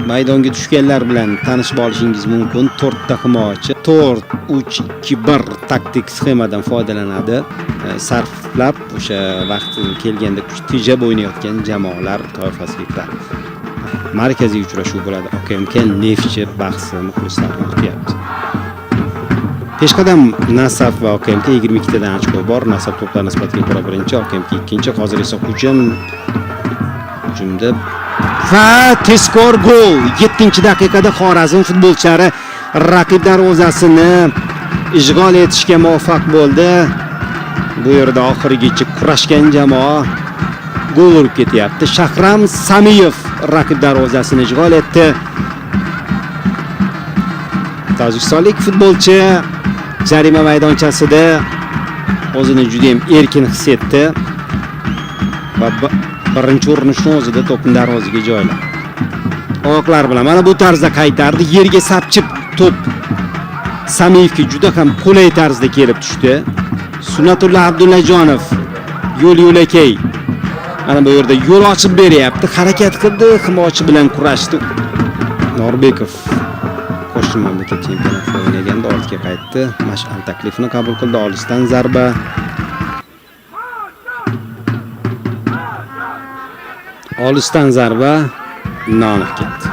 Maydonga tushganlar bilan tanishib olishingiz mumkin. 4 ta himoyachi 4-3-2-1 taktik sxemadan foydalanadi. Sarflab o'sha vaqti kelganda kuch tejab o'ynayotgan jamoalar toifasiga kiradi. Markaziy uchrashuv bo'ladi. OKMK Neftchi bahsi muxlislarni kutyapti. Peshqadam Nasaf va OKMK 22 tadan ochko bor. Nasaf to'plar nisbatiga ko'ra birinchi, OKMK ikkinchi. Hozir esa hujumda va tezkor gol. 7-daqiqada Xorazm futbolchilari raqib darvozasini ishg'ol etishga muvaffaq bo'ldi. Bu yerda oxirigacha kurashgan jamoa gol urib ketyapti. Shahram Samiyev raqib darvozasini ishg'ol etdi. Tojikistonlik futbolchi jarima maydonchasida o'zini juda ham erkin his etdi va birinchi urinishni o'zida to'pni darvozaga joyladi. Oyoqlar bilan mana bu tarzda qaytardi, yerga sapchib to'p Samiyevga juda ham qulay tarzda kelib tushdi. Sunnatulla Abdullajonov yo'l yo'lakay mana bu yerda yo'l ochib beryapti, harakat qildi, himoyachi bilan kurashdi. Norbekov qo'shni mamlakat chempionatida o'ynaganda ortga qaytdi. Mash'al taklifini qabul qildi, olisdan zarba. Olisdan zarba noaniq ketdi.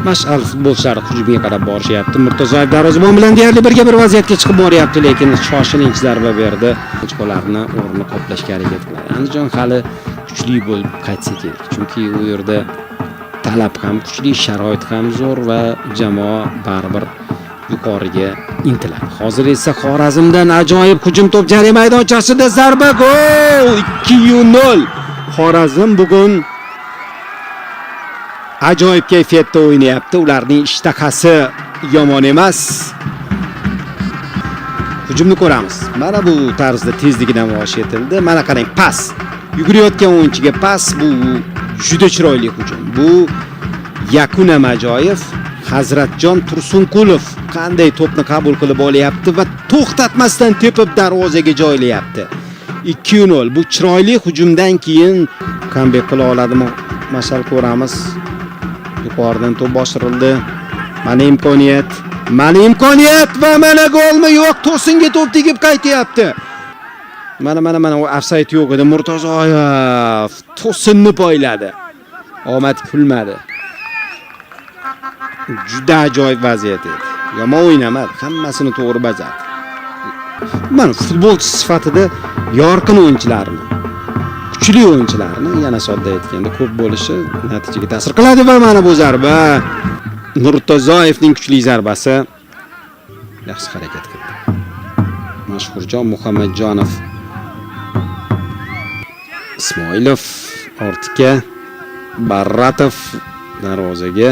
Mash'al futbolchilari hujumga qarab borishyapti. Murtazoyev darvozabon bilan deyarli birga bir vaziyatga chiqib boryapti, lekin shoshilinch zarba berdi. Ochkolarni o'rnini qoplashga harakat qiladi. Andijon hali kuchli bo'lib qaytsa kerak, chunki u yerda talab ham kuchli, sharoit ham zo'r va jamoa baribir yuqoriga intiladi. Hozir esa Xorazmdan ajoyib hujum, to'p jarima maydonchasida zarba, gol! 2-0. Xorazm bugun ajoyib kayfiyatda o'ynayapti. Ularning ishtahasi yomon emas. Hujumni ko'ramiz. Mana bu tarzda tezligi namoyish etildi. Mana qarang, pas. Yugurayotgan o'yinchiga pas, bu juda chiroyli hujum. Bu Yakun Amajoyev, Hazratjon Tursunqulov qanday to'pni qabul qilib olyapti va to'xtatmasdan tepib darvozaga joylayapti. 2-0. Bu chiroyli hujumdan keyin comeback qila oladimi? Mashal ko'ramiz. Yuqoridan to'p boshirildi. Mana imkoniyat. Mana imkoniyat va mana golmi? Yo'q, to'singa to'p tegib qaytyapti. Mana mana mana u ofsayd yo'q edi. Murtazoyev to'sinni poyladi. Omad kulmadi. Juda ajoyib vaziyat edi. Yomon o'ynamadi, hammasini to'g'ri bajardi. Mana futbolchi sifatida yorqin o'yinchilarni, kuchli o'yinchilarni yana sodda aytganda ko'p bo'lishi natijaga ta'sir qiladi va mana bu zarba Murtazoyevning kuchli zarbasi. Yaxshi harakat qildi. Mashhurjon Muhammadjonov, Ismoilov ortga, Barratov darvozaga.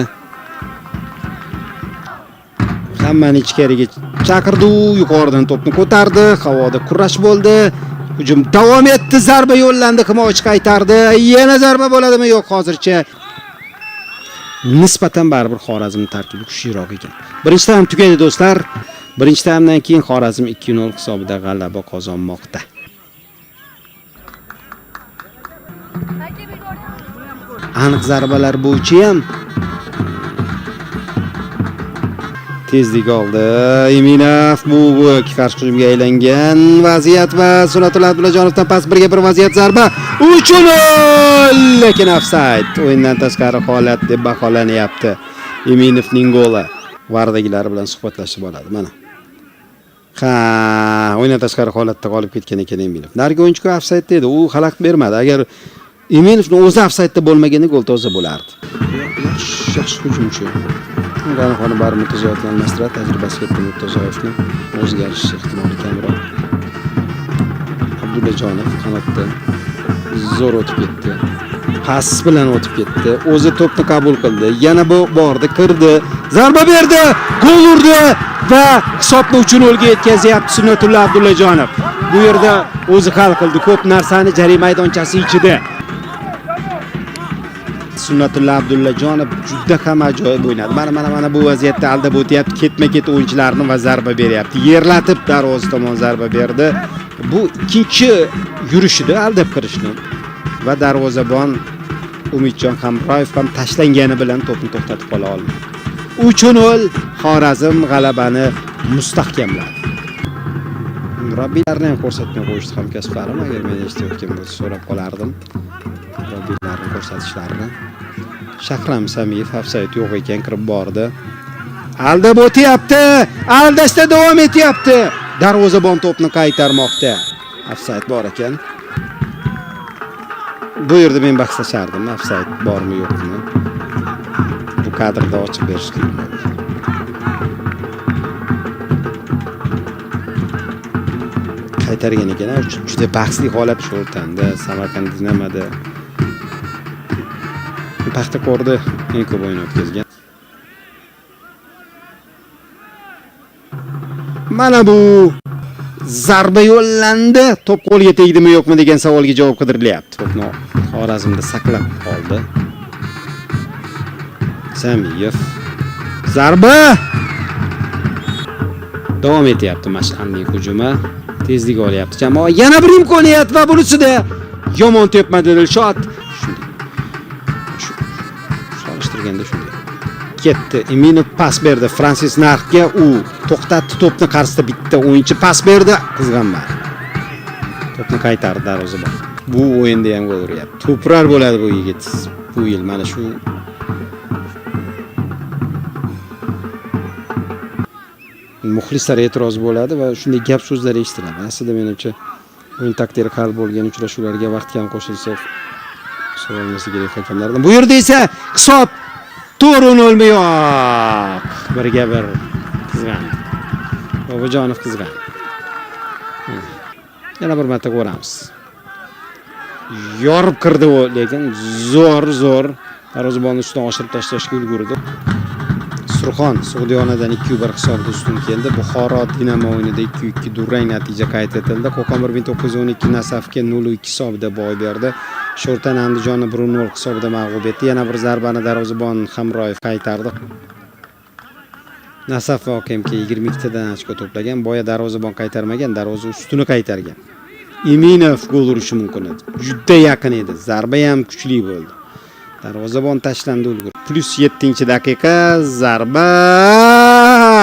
Hammani ichkariga chaqirdi, u yuqoridan to'pni ko'tardi, havoda kurash bo'ldi. Hujum davom etdi, zarba yo'llandi, himoyachi qaytardi. Yana zarba bo'ladimi? Yo'q, hozircha. Nisbatan baribir Xorazm tarkibi kuchliroq ekan. Birinchi taym tugadi do'stlar. Birinchi taymdan keyin Xorazm 2-0 hisobida g'alaba qozonmoqda. Aniq zarbalar bo'yicha ham tezlik oldi. Eminov bu qarshi hujumga aylangan vaziyat va Sunnatulla Abdullajonovdan pas, birga bir vaziyat, zarba 3-0, lekin ofsayd, o'yindan tashqari holat deb baholanyapti. Eminovning goli. Vardagilar bilan suhbatlashib oladi mana. Ha, o'yindan tashqari holatda qolib ketgan ekan Eminov. Narigi o'yinchi ofsaydda edi, u xalaqit bermadi. Agar Eminovning o'zi ofsaydda bo'lmaganda gol toza bo'lardi. Yaxshi hujumchi. G'anixoni bari Murtazoyevni almashtiradi, tajribasi katta Murtazoyevni o'zgarish ehtimoli kamroq. Abdullajonov qanotda zo'r o'tib ketdi. Pas bilan o'tib ketdi. O'zi to'pni qabul qildi. Yana bu bordi, kirdi. Zarba berdi, gol urdi va hisobni 3-0 ga yetkazyapti Sunnatulla Abdullajonov. Bu yerda o'zi hal qildi ko'p narsani jarima maydonchasi ichida. Sunnatulla Abdullajonov juda ham ajoyib o'ynadi. Mana mana mana bu vaziyatda aldab o'tyapti, ketma-ket o'yinchilarni va zarba beryapti. Yerlatib darvoza tomon zarba berdi. Bu ikkinchi yurishida aldab kirishni. Va darvozabon Umidjon Hamroyev ham tashlangani bilan to'pni to'xtatib qola olmadi. 3-0 Xorazm g'alabani mustahkamladi. Murabbiylarni ham ko'rsatmay qo'yishdi hamkasblarim. Agar men eshitayotgan bo'lsa so'rab qolardim. Murabbiylarni ko'rsatishlarini. Shahram Samiyev ofsayd yo'q ekan, kirib bordi. Aldab o'tyapti. Aldashda davom etyapti. Darvozabon to'pni qaytarmoqda. Ofsayd bor ekan. Bu yerda men bahslashardim, ofsayd bormi yo'qmi. Bu kadrda ochib berish qiyin bo'ldi. Qaytargan ekan, juda bahsli holat Sho'rtanda, Samarqand Dinamoda. Paxtakorda eng ko'p o'yin o'tkazgan. Mana bu zarba yo'llandi. To'p qo'lga tegdimi yo'qmi degan savolga javob qidirilyapti. To'pni Xorazmda saqlab qoldi. Samiyev. Zarba! Davom etyapti Mash'alning hujumi. Tezlik olyapti jamoa. Yana bir imkoniyat va bunisida yomon tepmadi Dilshod. Shunday. Solishtirganda shunday. Ketdi. Eminov pas berdi Fransis Narxga, u to'xtatdi to'pni, qarshisida bitta o'yinchi pas berdi, qizg'anmadi. To'pni qaytardi darvozabon. Bu o'yinda ham gol uryapti. To'prar bo'ladi bu yigit bu yil mana shu muxlislar e'tiroz bo'ladi va shunday gap so'zlar eshitiladi. Aslida menimcha o'yin taqdiri hal bo'lgan uchrashuvlarga vaqt kam qo'shilsa so'ralmasa kerak hakamlardan. Bu yerda esa hisob 4-0 yo'q. 1-1 qizg'andi. Bobojonov qizg'andi. Yana bir marta ko'ramiz. Yorib kirdi u, lekin zo'r darvozabonni ustidan oshirib tashlashga ulgurdi. Surxon Sug'diyonadan 2-1 hisobida ustun keldi. Buxoro Dinamo o'yinida 2-2 durang natija qayd etildi. Qo'qon 1912 Nasafga 0-2 hisobida boy berdi. Sho'rtan Andijonni 1-0 hisobida mag'lub etdi. Yana bir zarbani darvozabon Hamroyev qaytardi. Nasaf va OKMK 22 tadan ochko to'plagan. Boya darvozabon qaytarmagan, darvoza ustuni qaytargan. Eminov gol urishi mumkin edi. Juda yaqin edi. Zarba ham kuchli bo'ldi. Darvozabon tashlandi ulgurdi. Plus 7-daqiqa zarba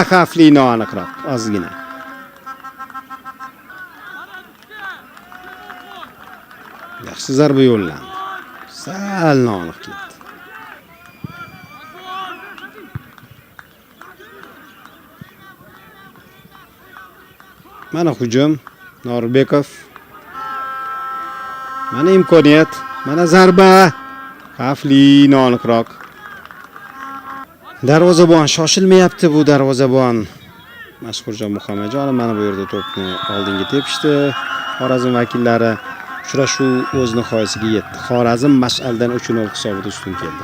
xavfli noaniqroq ozgina. Yaxshi zarba yo'llandi. Sal noaniq ketdi. Mana hujum Norbekov. Mana imkoniyat, mana zarba. Xavfli noaniqroq. Darvozabon shoshilmayapti bu darvozabon. Mashhurjon Muhammadjonov mana bu yerda to'pni oldinga tepishdi. Xorazm vakillari uchrashuv o'z nihoyasiga yetdi. Xorazm Mash'aldan 3-0 hisobida ustun keldi.